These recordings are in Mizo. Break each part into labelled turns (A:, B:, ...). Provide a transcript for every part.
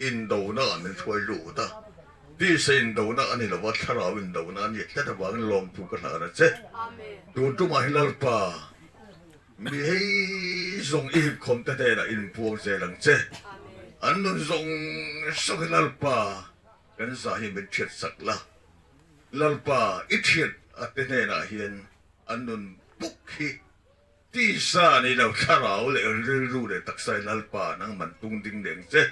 A: Indona ah min hruai lut a, tisa indona a ni lova, thlarau indona a ni tlat avangin lawmthu ka hlan a che. Tun tumah hi Lalpa, mi hei zawng i hipkhawm te hnenah inpuang zel ang che. An nun zawng zawng hi Lalpa, kan zah hi min thiat sak la. Lalpa, i thiat a te hnenah hian an nun bawk hi Tisa ni lo thlarau leh rilru leh taksa hi Lalpa nang man tung ding deng che.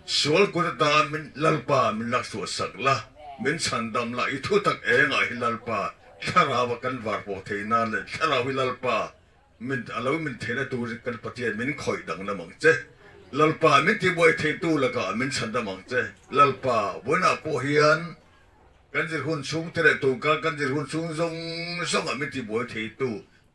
A: Sual kut atan min Lalpa min lak chhuah sak la, min chhan dam la i thu tak engah hi Lalpa thlarau a kan var pawh thei nan leh thlarau hi Lalpa min a lo min theihna turin kan Pathian min khawih dang lam ang che. Lalpa min tibuai theitu lakah min chhan dam ang che. Lalpa vawiinah pawh hian kan zir hun chhung te leh tunkar kan zir hun chhung zawng zawngah min tibuai theitu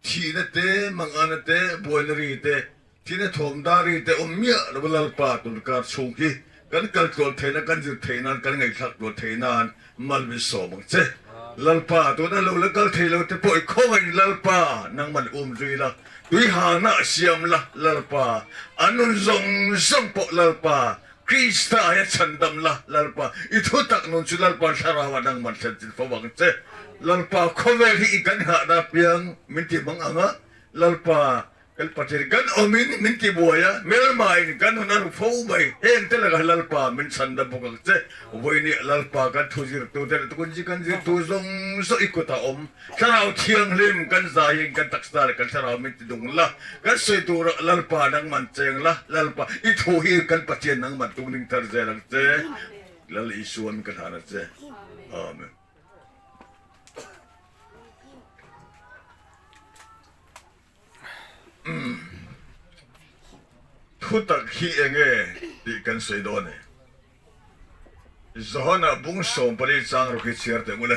A: Thihna te, mangana te, buaina ri te, thihna thawmdar ri te awm miah lo Lalpa tunkar chhung hi kan kal tluan theihna, kan zir theih nan, kan ngaihthlak tluan theih nan mal min sawm ang che. Lalpa, tuna lo la kal thei lo te pawh i khawngaihin Lalpa nangman um zui la, tui hana siam la Lalpa, an nun zawng zawng pawh Lalpa Krista hi a chhandam la, Lalpa, i thutak nun chu Lalpa thlarau ah nangman thlen chin fo ang che. Lalpa, khawvel hi i kan nghahna apiang min ti mang ang a, Lalpa, kan Pathian kan awmin min ti buai a, hmelmain kan hun a ru fo mai, heng te lakah Lalpa min chhandam bawk ang che. Vawinia Lalpa kan thu zirtu te leh tukunji kan zirtu zawng zawng i kutah awm. Thlarau Thianghlim kan zaiin kan taksa leh kan thlarau min ti dung la, kan sawi tur ah Lalpa nangman cheng la, Lalpa i thu hi kan Pathian nangman tungding thar zel ang che, Lal Isua min ka hlan a che. Amen. Thutak hi enge tih kan sawi dawn e. Johana bung 14 chang rawk hi chhiar teh mawle.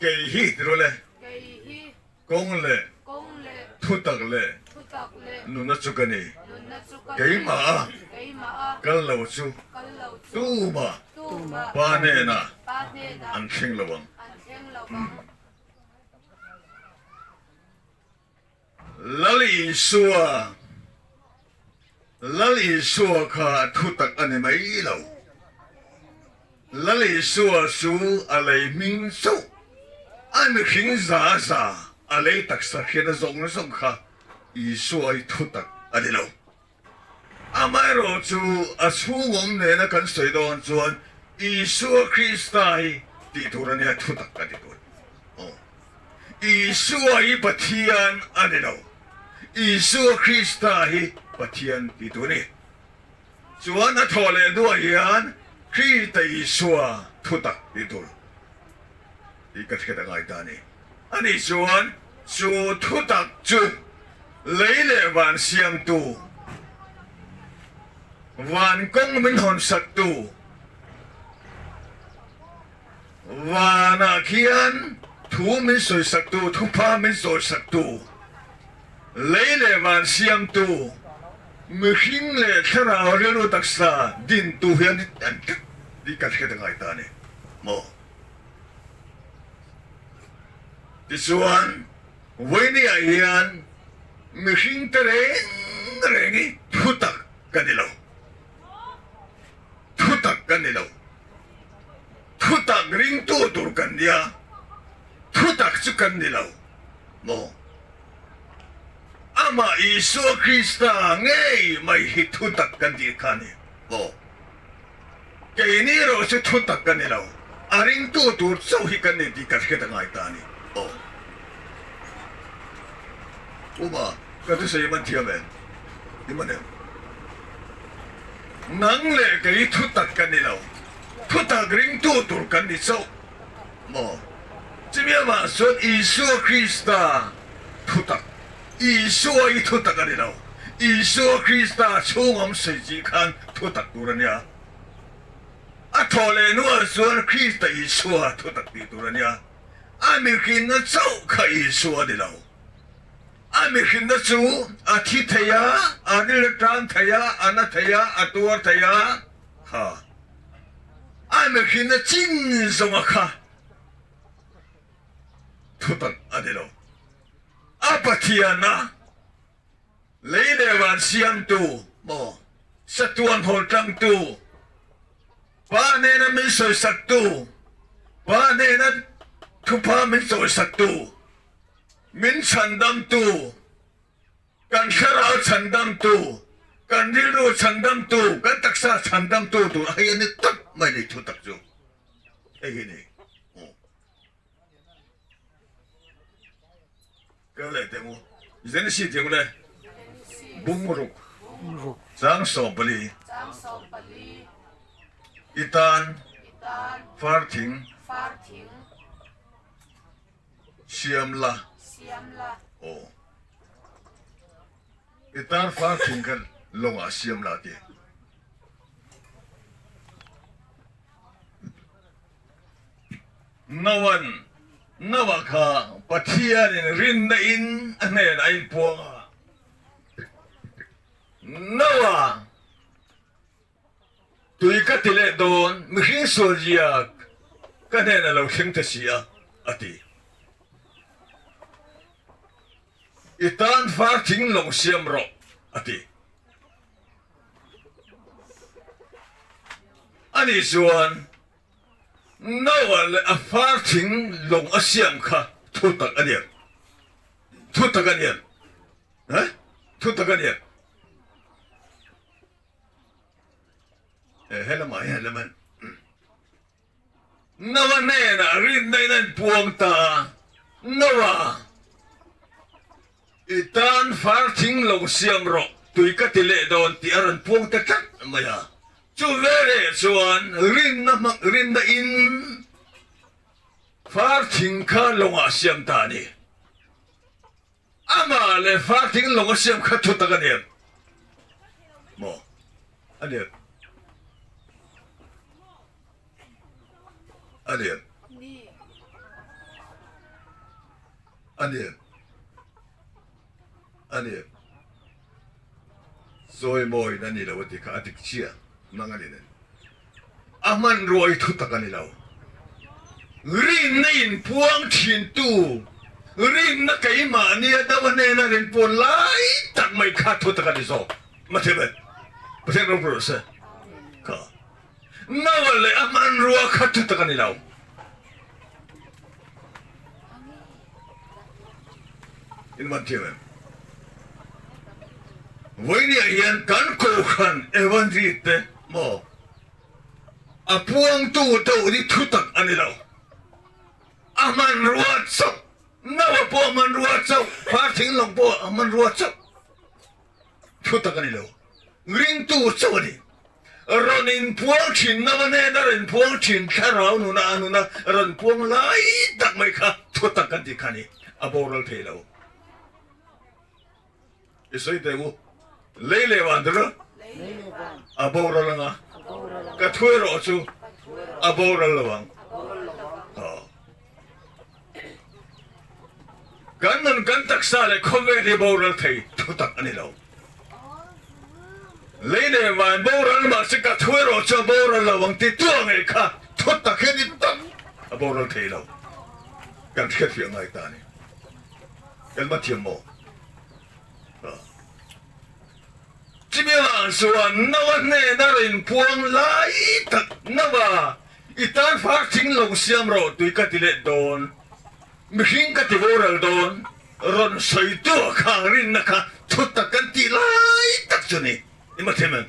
A: Kei hi ti rawh le. Kawng leh thutak leh nunna chu ka ni. Keimah a kal lo chu tumah Pa hnenah an thleng lo ang. Lal Isua, Lal Isua kha thutak a ni mai lo. Lal Isua chu a lei hming chauh, a mihring za za, a lei taksa hriatna zawng zawng kha Isua hi thutak a ni lo. Amaherawh chu a chhungawm nena kan sawi dawn chuan Isua Krista hi tih tur a nia thutak a ni tur. Aw. Isua hi Pathian a ni lo. Isua Krista hi Pathian tih tur a ni. Chuan a thawh leh hnuah hian Krista Isua thutak tih tur tih ka hriat a ngai ta a ni. Ani chuan chu thutak chu lei leh van siamtu, van kawng min hawnsaktu, vanah khian thu min sawisaktu, thupha min sawisaktu, lei leh van siamtu, mihring leh thlarau rilru taksa dintu hian an tih ka hriat a ngai ta a ni maw? Tichuan, Vawinia hian mihringte reng reng hi thutak ka ni lo. Thutak ka ni lo. Thutak ringtu tur kan nia, thutak chu kan ni lo maw? Amah Isua Krista ngei mai hi thutak kan tih kha a ni maw? Keini erawh chu thu tak ka ni lo, a ringtu tur chauh hi kan ni tih ka hriat a ngai ta a ni. Aw. Uma, ka thusawi i man thiam em? I man em? Nang leh kei thu tak ka ni lo, thu tak ringtu tur kan ni chauh maw? Chumi avang chuan Isua Krista thu tak, Isua i thu tak a ni lo, Isua Krista chhungawm sawi chih khan thu tak tur a nia. A thawh leh hnuah chuan Krista Isua thu tak tih tur a nia. A mihrinna chauh kha Isua a ni lo. A mihrinna chu a thi thei a, a ril tan thei a, a na thei a, a tuar thei a, kha a mihrinna chin zawnga kha thu tak a ni lo. A Pathiana lei leh van siamtu maw? Chatuan hawl tlangtu, Pa hnena min sawisaktu, Pa hnena thupha min chawisaktu, min chhandamtu, kan thlarau chhandamtu, kan rilru chhandamtu, kan taksa chhandamtu tur hei a ni tawp mai ni thu tak chu. Hei hi ni. Kal leh teh u. Genesis tih ang le. Bung ruk. Chang 14. I tan far thing siam la. Aw. I tan far thing kha lawngah siam la ti. Noa'n Noa kha Pathianin rinna in a hnenah a inpuang a. Noa, tui ka ti leh dawn, mihring sual ziak ka hnenah lo thleng ta si a, a ti. I tan far thing lo siam rawh, a ti. Ani chuan Noah leh a far thing lawng a siam kha thu tak a niang. Thu tak a niang. Eh? Thu tak a niang. Eh, he lamah hian lam Noah hnenah rinna in a inpuang ta a, Noah, i tan far thing lo siam rawh, tui ka ti leh dawn tih a rawn puang ta tlat mai a. Chu veleh chuan rinna hmang rinna in far thing kha lawngah siam ta a ni. Amah leh far thing lawng a siam kha thu tak a ni em? Maw? A ni em? A ni em? A ni em? A ni em? Chawimawiin a ni lo a ti kha a dik chiah nang a ni nen. A hmanrua i thu tak a ni lo. Rinna inpuang thintu, rinna keimahnia deuh a hnena rinpuan lai tak mai kha thu tak a ni zawk. Mathiam e, Pathian ropui rawh se. Kha Noah leh a hmanrua kha thu tak a ni lo. In man thiam em? Vawinia hian kan Kohhran Evangelist te maw a puangtu deuh hi thutak a ni lo. A hmanrua chauh, Noah pawh a hmanrua chauh, Farthing lawng pawh a hmanrua chauh. Thutak a ni lo. Ringtu chauh a ni. Rawn inpuang thin Nova hnena rawn inpuang thin thlarau nuna a nuna rawn puang lai tak mai kha thutak kan tih kha a ni. A boral thei lo. I sawi teh u. Lei leh van tur a boral anga ka thu erawh chu a boral lo ang. Kan nun kan taksa leh khawvel hi boral thei thutak a ni lo. Lei leh van boral mahse ka thu erawh chu a boral lo ang ti tu ang ei kha thutak hi a ni tak a boral thei lo. Kan hriatfiah ngai ta a ni. Engmah thiam maw? Chimi avang chuan Noa hnena rawn puang lai tak Noa I tan far thing lo siam rawh tui ka ti leh dawn, mihring ka ti boral dawn, rawn sawi tu a khang rinna kha thu tak kan tih lai tak chu ni. I ma them em?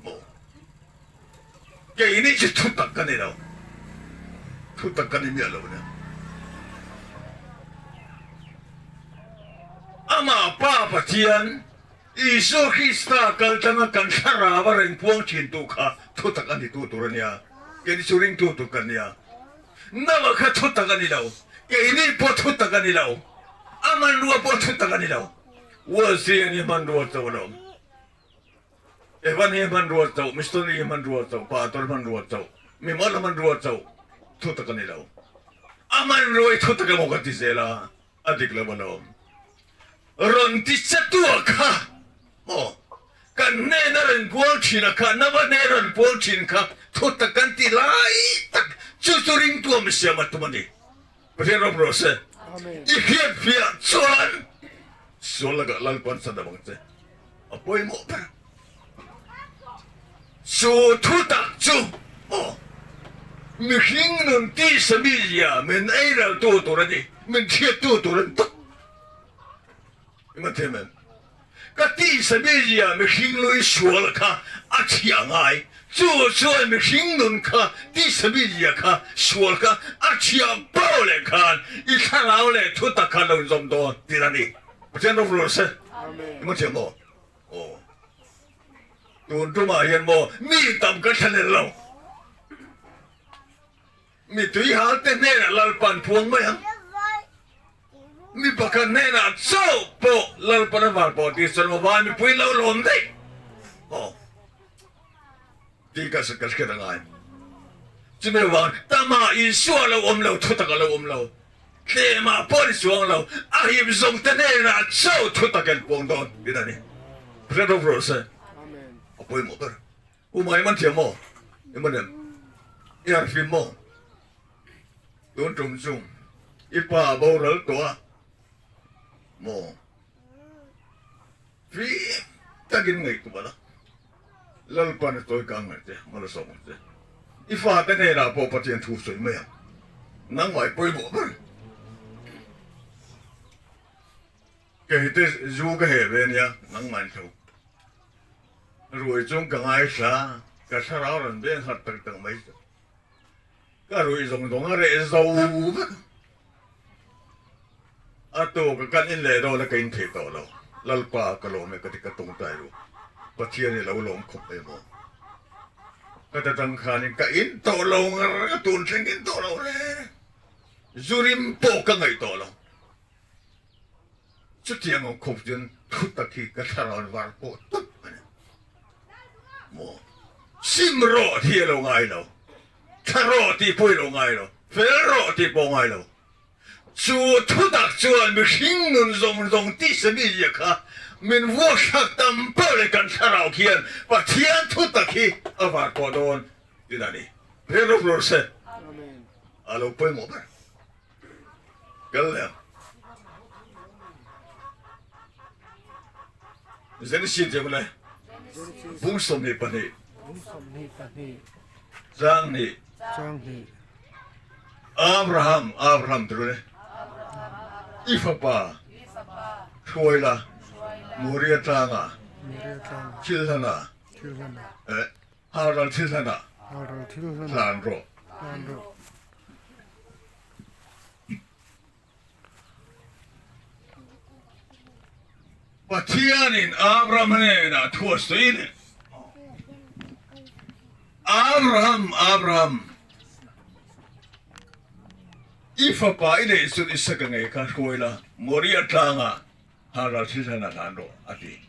A: Maw? Keini chu thu tak ka ni lo. Thu tak ka ni miah lo nia. Amah Pa Pathian Isua Krista kal tanga kan thlarau a reng puang thin tu kha thutak a ni tu tur a nia. Keini chu ringtu tur kan nia. Nava kha thutak a ni lo. Keini pawh thutak a ni lo. A hmanrua pawh thutak a ni lo. Ualsi a ni hmanrua chauh a lo. Evan hi hmanrua chauh, Missionary hi hmanrua chauh, Pastor hmanrua chauh, mimal hmanrua chauh thutak a ni lo. A hmanrua hi thutak emaw ka ti zel a. A dik lo alawm. Rawn ti che tua kha maw? Kan hnena rawn puang thin a kha, Nava hne rawn puang thin kha thu tak kan ti lai tak chu chu ringtu mi siam a tum a ni. Pathian rawp rawh se. I hriatfiah chuan sual lakah Lalpan san lo ang che. A pawimawh ber. Chu thutak chu aw mihring nun tisa mizia min ei raltu tur a ni, min hriattu tur a ni tak. Engmah thiam em? Ka tisa mizia mihring lui sual kha a chhiah ngai. Chu chuan mihring nun kha tisa mizia kha sual kha a chhiah pawh leh khan i thlarau leh thutak kha lo inzawm dawn tih a ni. Pathian rawng rawh se. Engmah thiam maw? Aw. Tun tumah hian maw mi tam ka thlanel lo. Mi tuihal te hnenah Lalpan phuang mai ang. Mi pakhat hnenah chauh pawh Lalpan a van pawh tih chuan maw vai mipui lo lawm daih. Aw. Tih ka ka hriat a ngai. Chumi avang tamah Isua lo awm lo, thutak a lo awm lo. Tlemah pawh ni chuang lo, a him zawng te hnenah chauh thutak in puang dawn tih a ni. Pathian rawng rawh se. A pawimawh ber. U Mai man thiam maw? I man em? I harhfim maw? Tun tum chu i pa boral tawh a maw? Fim takin ngaihtuah la, Lalpan a chawi kang ang che, mal a sawm ang che. I fate hnenah pawh Pathian thu sawi mai ang. Nangmah i pawimawh ber. Kei te zu ka heh ve ania, nangmah in tho. Ruai chung ka ngaithla, ka thlarau rawn beng harh tak tak mai chu. Ka ruih zawng zawng a reh zo vek. A tu ka kan in leh dawn a ka in thei tawh lo. Lalpa ka lawm e ka ti ka tawngtai ru. Pathian i lo lawm khawp mai maw. Ka ta tang khanin ka in tawh lo ngar ka tun thleng in tawh lo reng. Zu rim pawh ka ngaih tawh lo. Chutiang awm khawp chuan thu tak hi ka thlarau var pawh tawp a ni. Maw? Sim rawh tih a lo ngai lo. Thla rawh tih pawh i lo ngai lo. Fel rawh tih pawh ngai lo. Chu thu tak chuan mihring nun zawng zawng tisa mizia kha min vuakthlak tam pawh leh kan thlarau khian Pathian thu tak hi a var pawh dawn tih a ni. Pathian rawk rawh se. A lo pawimawh ber. Kal leh ang. Genesis tih le bung 22.
B: Bung 22.
A: Chang hnih.
B: Chang hnih.
A: Abraham, Abraham ti le. I fapa. Hruai la. Moria tlanga.
B: Moria tlanga.
A: Thil hlana.
B: Thil hlana.
A: Eh, Haral thil hlana.
B: Haral thil hlana.
A: Hlan rawh.
B: Hlan rawh.
A: Pathianin Abraham hnenah thu a sawi leh, Abraham, Abraham, i fapa i neih chun Isaka ngei kha hruai la, Moriah tlangah Hagar thisen a hlan rawh, a ti.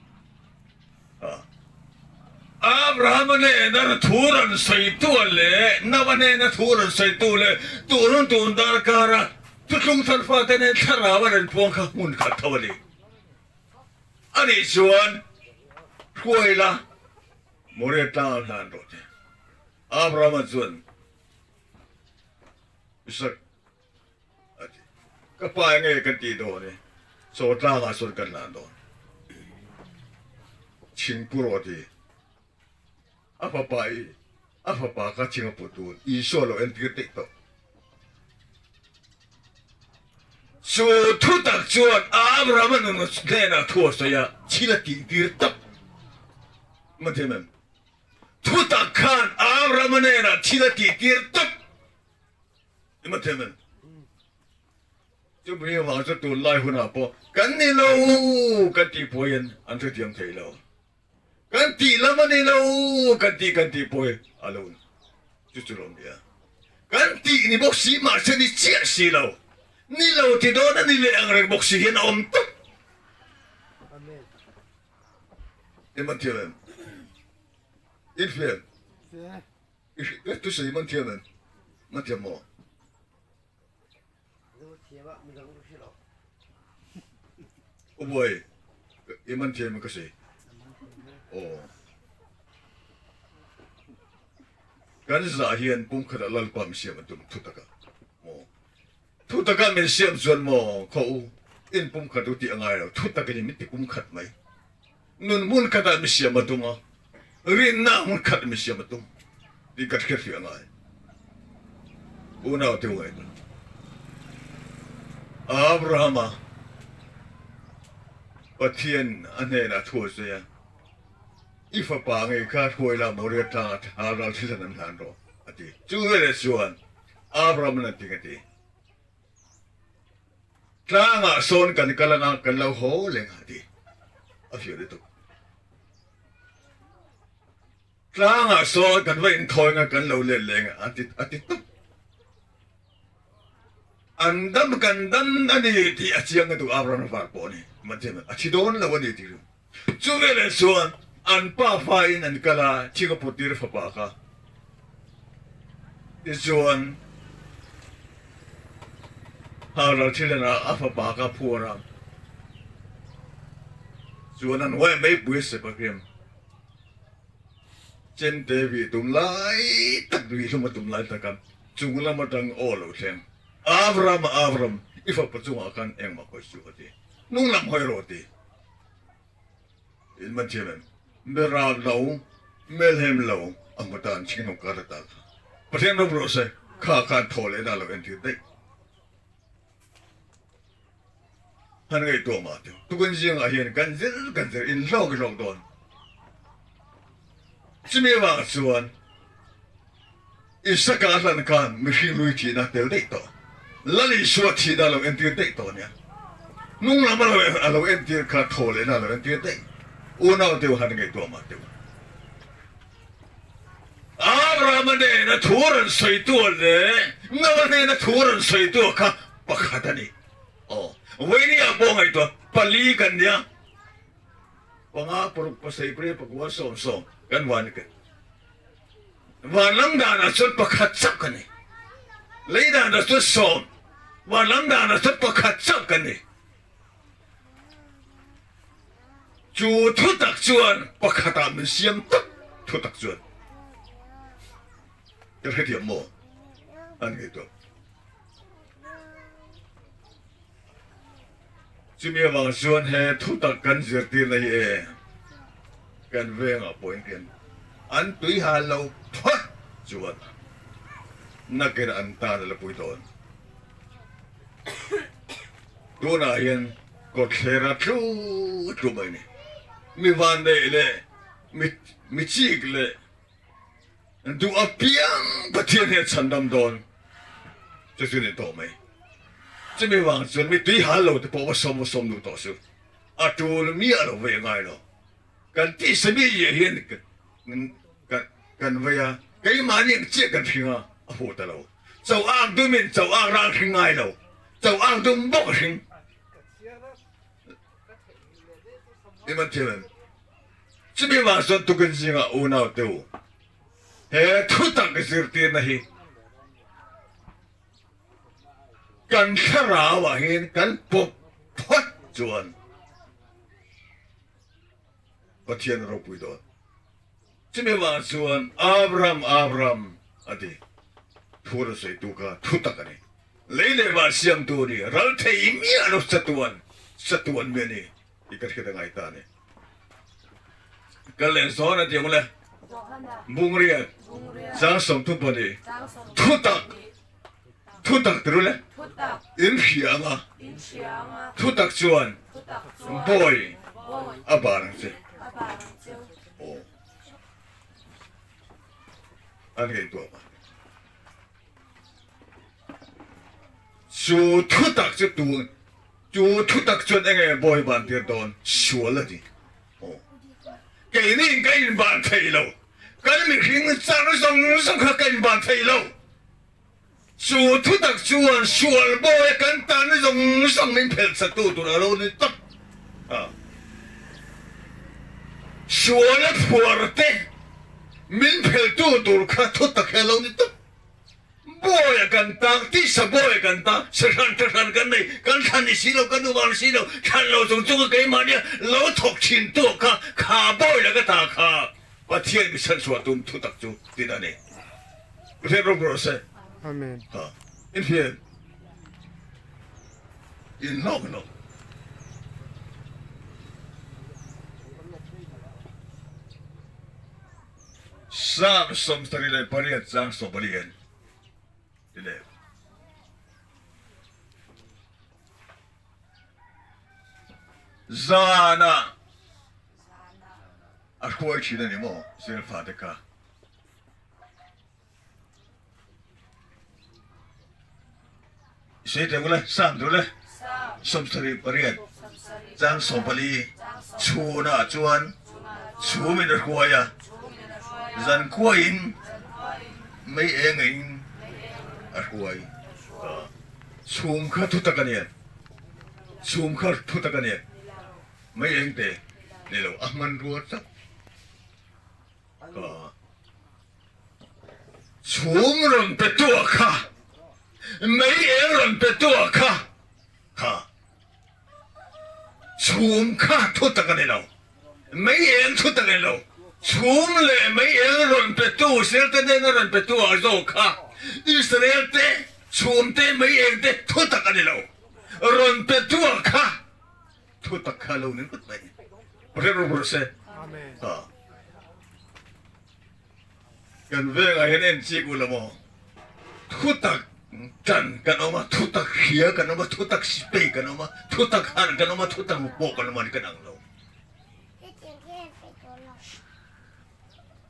A: Abrahama hnena thu rawn sawitu leh Noah hnena thu rawn sawitu leh tun tun darkara thuthlung thar fate nen thlarau a rawn puang kha hmun khat tho a ni. Anih chuan hruai la, Moriah tlangah hlan rawh che. Abrahama chuan Isak A ti. Ka pa enge kan tih dawn i, chaw tlangah sawn kan hlan dawn. Chhingpu rawh a ti. A fapa i, a fapa kha chhing a put tun Isua lo entir daih tawh. Chu thu tak chuan Abrahama nun hnenah thu a sawi a, thil a tihtir tak. Mathiam em? Thu tak khan Abrahama hnenah thil a tihtir tak. Emaw thiam em? Chumi avang chu tunlai hunah pawh kan ni lo kan tih pawhin an hrethiam thei lo. Kan tih lam a ni lo kan tih kan tih pawhin a lo chu chu lo nia. Kan tih ni bawk si mahse ni chiah si lo. Ni lo ti dawn a ni leh ang reng bawk si hian a awm tawp. Emaw thiam em? Infiam? I hrilh vek tu sawi man thiam em? Man thiam maw? U Buai, i man thiam em ka sawi? Aw. Kan zah hian pumkhatah Lalpa min siam an tum thu takah maw? Thu takah min siam chuan maw khaw u, in pumkhat u tih a ngai lo, thu takin min ti pumkhat mai. Nun hmun khatah mi siam a tum a, rinna hmun khat mi siam a tum tih ka hriatfiah ngai. Unau te uaina Abrahama Pathian a hnenah thu a sawi a, I fapa ngei kha hruai la Moriah tlangah thla ral thil hlan an hlan rawh a ti. Chu veleh chuan Abraham-an a ti ka ti. Tlangah sawn kan kal anga kan lo haw leng a ti. A fiah lutuk. Tlangah sawn kan va inthawi anga kan lo let leng a ti a ti tawp. An dam kan dam a ni tih a chiang a duh Abraham var pawh a ni. A thi dawn lo a ni tih Chu veleh chuan an pa fain an kal a, thing a put tir fapa kha. Tichuan, Haral thilhlanah a fapa kha a phuar a, chuan an huai mai pui a sep a hriam. Chemte vih tum lai tak, vih hlum a tum lai taka chung lam atang aw lo thleng, Avram, Avram, i fapa chungah khan engmah hawi suh a ti. Hnung lam hawi rawh a ti. In man thiam em? Beram lo, Melhem lo a hmu ta an chhing lo kar ata kha. Pathian ram rawh se, kha khan thaw leh na lo entir daih. Han ngaihtuah mah teu. Tukin zingah hian kan zir kan zir in hlawk i hlawk dawn. Chumi avang chuan Isaka hlan khan mihring lui thihna tel daih tawh. Lal Isua thihna lo entir daih tawh nia. Hnung lam a lo entir kha thaw lehna a lo entir daih. Unau deuh han ngaihtuah mah teuh. Abrahama nena thu rawn sawitu leh Noah nena thu rawn sawitu kha pakhat a ni. Aw, Vawinia pawh ngaihtuah pali kan nia. Panga, paruk, pasarih, pariat, pakua, 70 kan van ka. Van lam danah chuan pakhat chauh ka ni. Lei danah chuan sawm, van lam danah chuan pakhat chauh ka ni. Chu thutak chuan pakhatah min siam tak thutak chuan ka hrethiam maw? An ngaihtuah. Chumi avang chuan he thutak kan zirtirna hi e kan vengah pawhin hian an tui hal lo phawt chuan nakin an tan a la pui dawn. Tunah hian kawtthler a tlu tlu mai a ni. Mi vanneih leh mi chik leh Duh apiang Pathian hian chhandam dawn chu chu ni tawh mai. Chumi vang chuan mi tui hal lo te pawh va sawm va sawm duh tawh suh. A tul miah lo vei a ngai lo. Kan tihsa mi iah hian kan vei a, keimahni ang chiah kan hring a, a fuh ta lo. Cho ang dumin cho ang rang hring ngai lo, cho ang dum bawk a hring. I man thiam em? Chumi vang chuan tukin zingah unau te u, he thutak zirtirna hi kan thlarau ah hian kan pawp phawt chuan Pathian a ropui dawn. Chumi vang chuan Abraham, Abraham a ti. Thu rawn sawitu kha thutak a ni. Lei leh van siamtu a ni. Ral thei miah lo chatuan, chatuan mi a ni. I ka hriat a ngai ta a ni. Kal leh zawn a ti ang le. Bungriat, chang 32, thutak, thutak ti ru le. In hria anga, thutak chuan bawi a bar ang che. Aw. An ngaihtuah mah. Chu thutak chu tu Chu thutak chuan enge bawi ban tir dawn sual a ti. Aw. Keini in ka inban thei lo. Kan mihring char zawng zawng kha ka inban thei lo. Chu thutak chuan sual bawi a kan tan zawng zawng min phelh chatu tur a lo ni tawp a. Sual a phuar te min phelhtu tur kha thutak hi a lo ni tawp. Bawi a kan tak, tisa bawi a kan tak, sahran tahran kan nei, kan thlan ni si lo, kan uvan si lo, thlan lo chung chung a keimah nia lo thawk thin tu kha, kha bawi la ka ta kha Pathian mi chhanchhuah tum thu tak chu tin a ni. Pathian rawng rawh se.
B: Amen.
A: Ha, in hriat in hlawk hlawk. Psalm 78 chang 40 ti leh. Zanah a hruai thin a ni maw Israel fate kha? Sei teh ule, Psalm tur le, 78 chang 14 chhunah chuan chhumin a hruai a, zankhuain mei engin a hruai ta. Chhum kha thutak a nia, chhum kha thutak a nia, mei eng te ni lo, a hmanrua chauh ka chhum rawn pe tu ah kha, mei eng rawn pe tu ah kha, kha chhum kha thutak a ni lo, mei eng thutak a ni lo, chhum leh mei eng rawn pe tu Israel te hnena rawn pe tu ah zawk kha Israel te chhum te mei eng te thutak a ni lo, rawn pe tu ah kha thutak kha lo ni ngawt mai. Pathian rawh rawh se. Amen. Kan vengah hian en chik u la maw? Thutak tan kan awm a, thutak hria kan awm a, thutak sipei kan awm a, thutak harh kan awm a, thutak pawh kan awm a ni kan ang lo.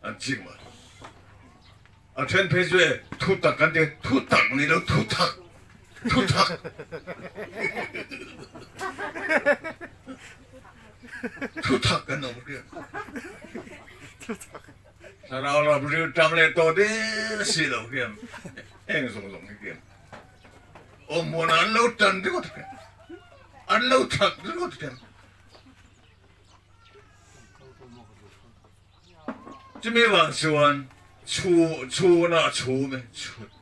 A: An chik mah. A then phei chu e thutak kan ti thutak ni lo thutak thutak. Thutak kan awm riat. Thlarau ram rilṭam leh tawh der si lo hian heng zawng zawng hi hian awmhmun an lo ṭan ringawt hian an lo thak ringawt hian chumi vang chuan chhu chhunah chhum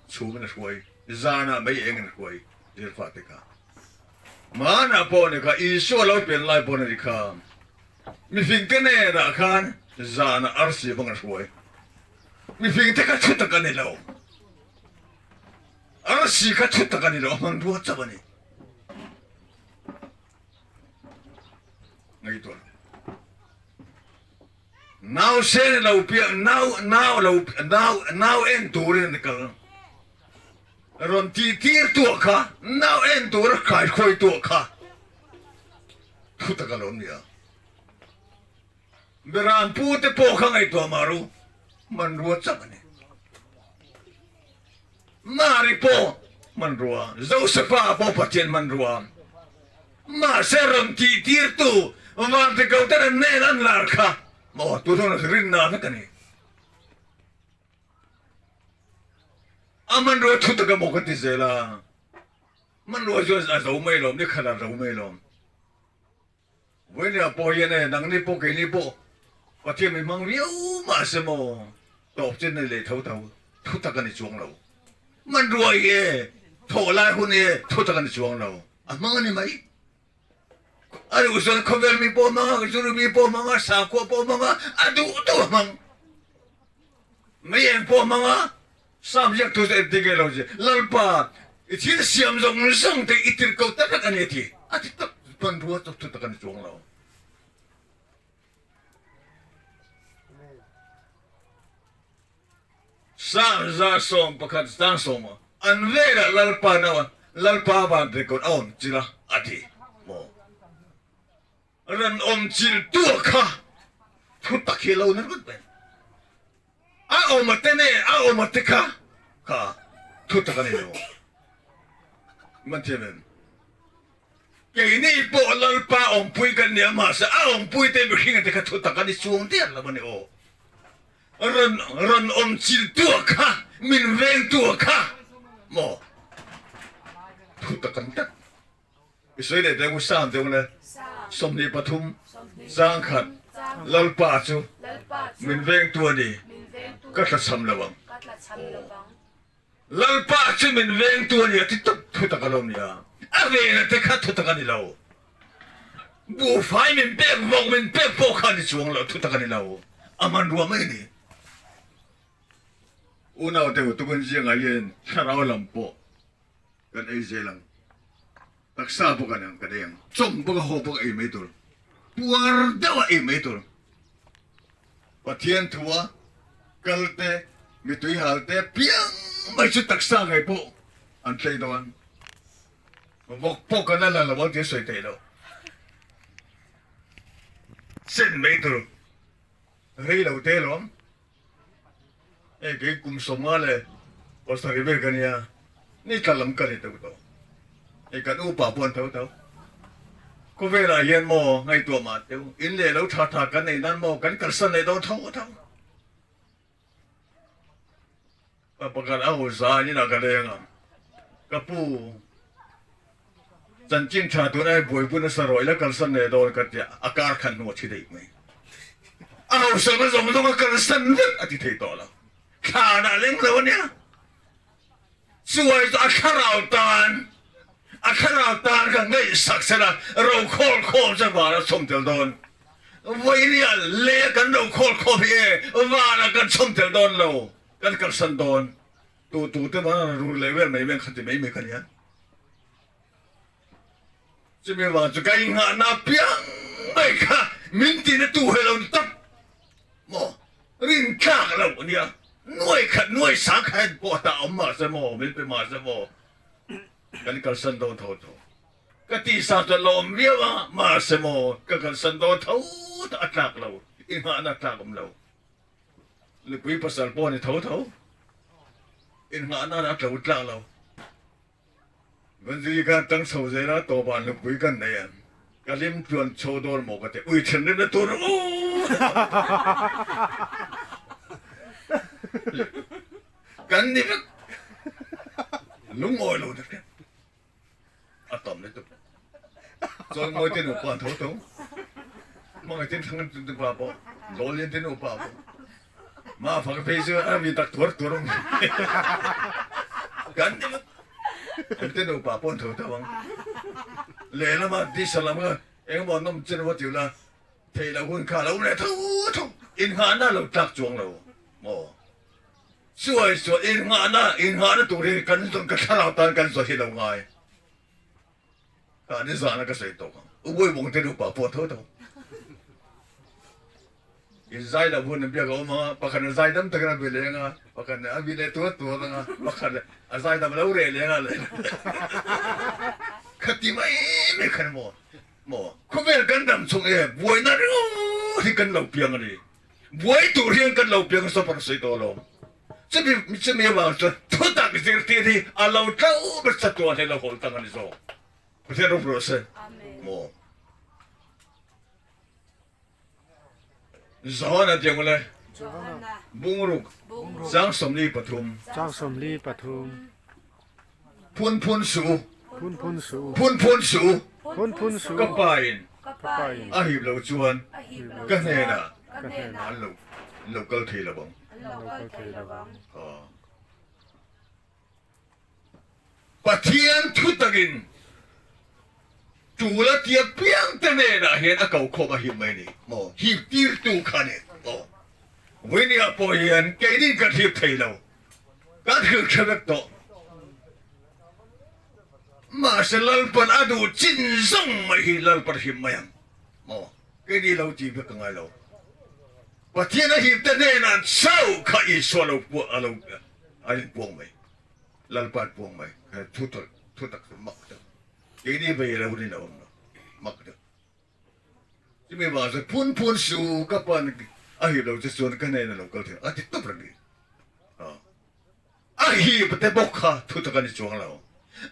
A: chhumin a hruai zanah mei engin a hruai zirfa te kha Hmanah pawh ni kha, Isua lo pian lai pawh ni kha, mifingte nenah khan zanah arsi vang a hruai. Mifingte kha thu tak a ni lo. Arsi kha thu tak a ni lo, a hmanrua chauh a ni. Ngaihtuah. Nau sen lo piang, nau, nau lo, nau, nau en turin a kal. Rawn tih tir tuah kha, nau en tura kaihruai tuah kha thu tak a lo nia. Beram pu te pawh kha ngaihtuah mah ru, hmanrua chauh a ni. Mari pawh hmanrua, Josefa pawh Pathian hmanrua. Mahse rawn tih tir tu Vanriko ten an nen an lar kha maw tunah rinna vek a ni. A hmanrua thu tak emaw ka ti zel a, hmanrua chu a zo mai lawm, ni khat a zo mai lawm. Vawinia pawh hian e, nangni pawh keini pawh Pathian min hmang viau mah se maw, tawp chin a ni leh tho tho, thu tak a ni chuang lo. Hmanrua hi e, thawh lai hun hi e, thu tak a ni chuang lo, a hmang a ni mai. A duh chuan khawvel mi pawh hmang a, zuru mi pawh hmang a, sakhua pawh hmang a, a duh duh a hmang. Mei eng pawh hmang a, Sam ziak tu chu engtin nge lo zi, Lalpa, i thil siam zawng zawng te i tirh ko tak tak a ni a ti. A ti tak, hmanrua chu thu tak a ni chuang lo. Sam 111 sang sawma an velah Lalpa nau a, Lalpa van record a awm chilh a, a ti maw? Ran awm chilh tu a kha thu tak hi a lo na ringawt mai. A awm a te nge a awm a te kha kha thu tak a ni lo. Man thiam em? Keini pawh Lalpa awmpui kan ni a, mahse a awmpui te mihring te kha thu tak a ni chuang der lo a ni aw. Rawn rawn awm chiltu a kha, min vengtu a kha maw? Thu tak an tak. I sawi leh deuh Sam deuh le 23 zangkhat Lalpa chu min vengtu a ni, ka tlachham lo ang. Lalpa chu min vengtu a ni a ti tawp thu tak alawm nia. A vena te kha thu tak a ni lo. Buhfai min pek vawk min pek pawh kha a ni chuang lo, thu tak a ni lo. A hmanrua mai a ni. Unau te utukin zingah hian thlarau lam pawh kan ei zel ang. Taksa pawh kan ang kan ei ang. Chawm bawk a haw bawk a ei mai tur. Puar deuh a ei mai tur. Pathian thua. Kal te, mi tuihal te piang mai chu taksa ngei pawh an tlei dawn. Vawk pawh kan la la lo ang tih a sawi theih loh. Sen mai tur rei lo te lawm. Hei kei kum 50 leh 70 vel ka nia, ni tla lam ka ni teuh tawh. Hei kan upa pawh an tho tho. Khawvelah hian maw ngaihtuah mah teuh, in leh lo tha tha kan neih nan maw kan kalsan leh dawn tho tho. Ka pakhat a hausa in inah ka leng a, ka pu chanchin tha tuna hei buaipui nasa rawh ila kalsan leh dawn ka tia, a kar khan hnu a thi daih mai. A hausakna zawng zawng a kalsan vek a ti thei tawh lo. Thlanah a leng lo a nia. Chuai chu a thlarau tan, a thlarau tan ka ngaihsak sela rokhawl khawm chu vana chhawm tel dawn. Vawinia lei a kan rokhawl khawm hi e vana kan chhawm tel dawn lo, kan kalsan dawn. Tu tu te vana rawn rur leh vel mai mai kha ti mai mai kha nia. Chumi vang chu ka inghahna piang mai kha min tina tu he lo ni tak maw? Rin tlak lo a nia. Nuai khat nuai sang kha en pawh ta awm mahse maw, min pe mahse maw, kan kalsan dawn tho tho. Ka tisa chu a lawm viau a, mahse maw, ka kalsan dawn tho tho a tlak lo, inghahna tlak awm lo. Nupui pasal pawh a ni tho tho, inghahna a tlo tlak lo. Vanzui khan tang chho zel a, tawpah nupui kan nei a, ka hlim tluan chho dawn maw ka ti, ui thinrimna tur u kan ni vek, lungawi lo tak hian a tam lutuk, chuan ngawi te nupa an tho tho, hmangaih tin thlang nupa pawh, Lawlian te nupa pawh. Mah fak phei chu a mi tak tuar tuar awm kan ti lut an te nupa pawh an tho tho ang lehlam ah tisa lam kha engemaw an awm chen emaw ti ula theih loh hun kha a lo leh tho tho inngahna a lo tlak chuang lo maw chuai chuan inngahna inngahna tur hi kan zawn ka thlarau tan kan zawn hi lo ngai Ka ni zana ka sawi tawk ang. U Bawibawng te nupa pawh tho tho. In zai lo hun an biak a awm anga, pakhat a zai dam takin a bi leng a, pakhat a bi leh tuar tuar anga, pakhat a zai dam lo reh leng a le. Khati mai mai khan maw maw khawvel kan dam chung e buaina ringawt hi kan lo piang a ni. Buai tur hian kan lo piang saw pawh sawi tawh lo. Chumi chumi avang chuan thutak zirtir hi a lo tlo ber chatuan hi a lo hawl tang a ni zawk. Pathian rawp rawh se. Maw. Johana tiang ule. Bungruk. Chang 43.
B: Chang 43.
A: Phun phun suh u.
B: Phun phun suh u.
A: Phun phun suh u.
B: Phun phun suh u.
A: Ka pa in.
B: Ka pa in.
A: A hip lo chuan. Ka hnenah.
B: Ka hnenah.
A: An lo lo kal thei lo ang.
B: An lo kal thei lo ang.
A: Pathian thu takin tul a tia piang te hnenah hian a ko khawm a hip mai ni maw? Hip tirtu kha ni maw? Vawinia pawh hian keinin kan hip thei lo. Kan hrilh hre vek tawh. Mahse Lalpan a duh chin zawng mai hi Lalpan him mai ang maw? Keini lo ti vek ka ngai lo. Pathian a him te hnenah chauh kha Isua lo puah a lo a inpuang mai. Lalpa an puang mai. Thu thu tak chu mak deuh. Keini vei lo rin a awm lo. Mak deuh. Chumi vang chuan phun phun su ka pan a hip lo che chuan ka hnenah lo kal thei a ti tawp reng ni. A hip te bawk kha thu tak a ni chuang lo.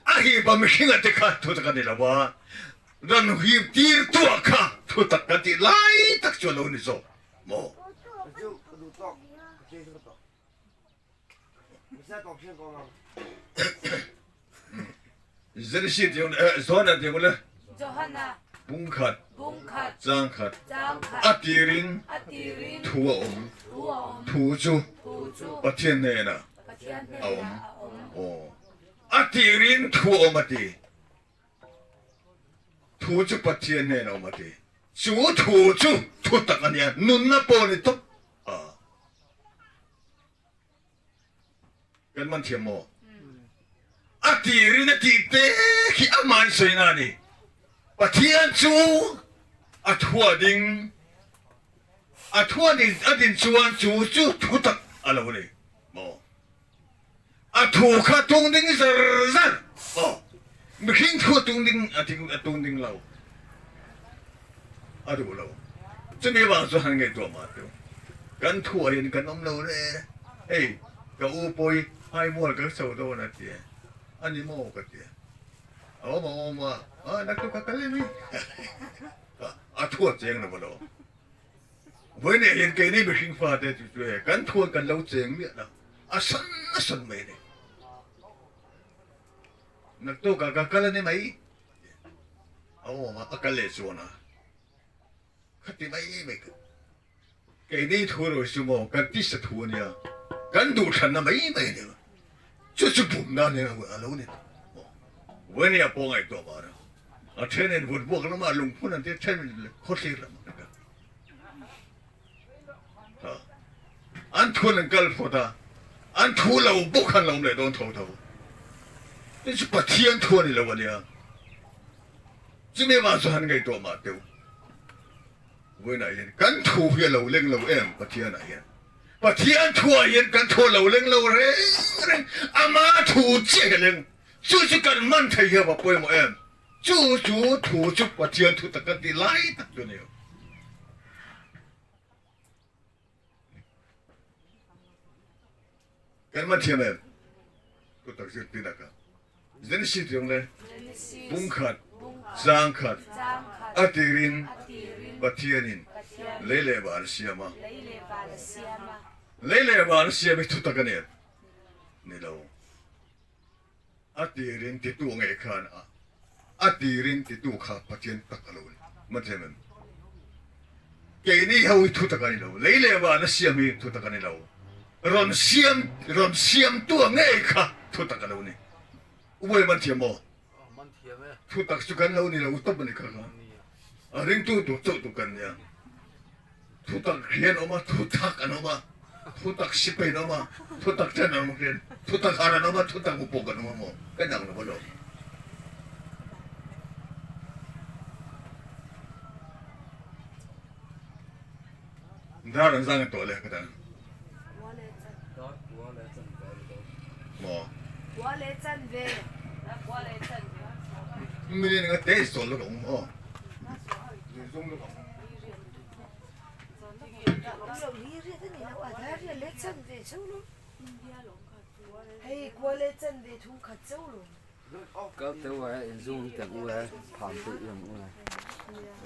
A: A hip a mihringa te kha thu tak a ni lo a, ran hip tir tuah kha thu tak kan tih lai tak chu a lo ni zawk maw? Genesis tiang le Johana tiang le bung khat chang khat a tirin thu a awm thu chu Pathian hnenah a awm aw a tirin thu a awm a ti thu chu Pathian hnenah a awm a ti chu thu chu thu tak a nia nunna pawh a ni tawp a. Kan man thiam maw? A tirin a tih te khi amah in sawina a ni. Pathian chu a thua ding, a thua a din chuan chu chu thu tak a. a lo ni maw? A thu kha tung ding zar zar maw? Mihring thu a tung ding a tung ding lo a duh lo. Chumi vang chu han ngaihtuah mah teu. Kan thu ah hian kan awm lo re. Hei ka u pawi haimual kan chho dawn a ti a ni maw ka ti a. A awm a awm a, a naktuk ka kal em i? A thu a cheng lo a lo. Vawiinah hian keini mihring fate chu chu e kan thuan kan lo cheng miah lo, a san a san mai a ni. Naktukah ka kal a ni mai a awm a, a kal leh chuan a khati mai mai ka keini thu ro chu maw kan tisa thu a nia, kan duhthlanna mai mai a ni. Chu chu bumna a ni a lo ni maw. Vawiinah pawh ngaihtuah mah a. A thenin vutbuak lamah lungphun an ti a, thenin khawthlir lamah an kal. An thun an kal phawt a, an thu lo bawk khan lo awm leh dawn tho tho. Tin chu Pathian thu a ni lo a nia. Chumi vang chu han ngaihtuah mah teuh. Vawiinah hian kan thu hi a lo leng lo em Pathianah hian. Pathian thuah hian kan thu a lo leng lo reng reng, ama thu chiah hi a leng. Chu chu kan man thei hi a va pawimawh em? Chu chu thu chu Pathian thu tak kan tih lai tak chu a ni lo. Kan man thiam em? Thu tak zirtir a ka. Genesis tih ang le, bungkhat, zangkhat, a tirin Pathianin lei leh van a siam a. Lei leh van a siam hi thu tak a ni em? Ni lo. A tirin titu ngei khan a a tirin titu kha Pathian tak a lo ni. Mathiam em? Keini ho hi thutak a ni lo. Lei leh van a siam hi thutak a ni lo. Rawn siam rawn siamtu a ngei kha thutak a lo ni. Uai man thiam maw? Thutak chu kan lo ni lo tawp a ni kha kha. A ringtu tur chauh tur kan nia. Thutak rian awm a, thutak an awm a, thutak sipai an awm a, thutak ṭhen an awm hian thutak har an awm a, thutak upawk an awm a maw? Ka dang lo alawm. Dar an zang tawh le ka dang. Maw? Mini nga te sol lo ka um aw. Zung lo ka um.
C: Kal teu e, in zung teng u e, pham te iang u e.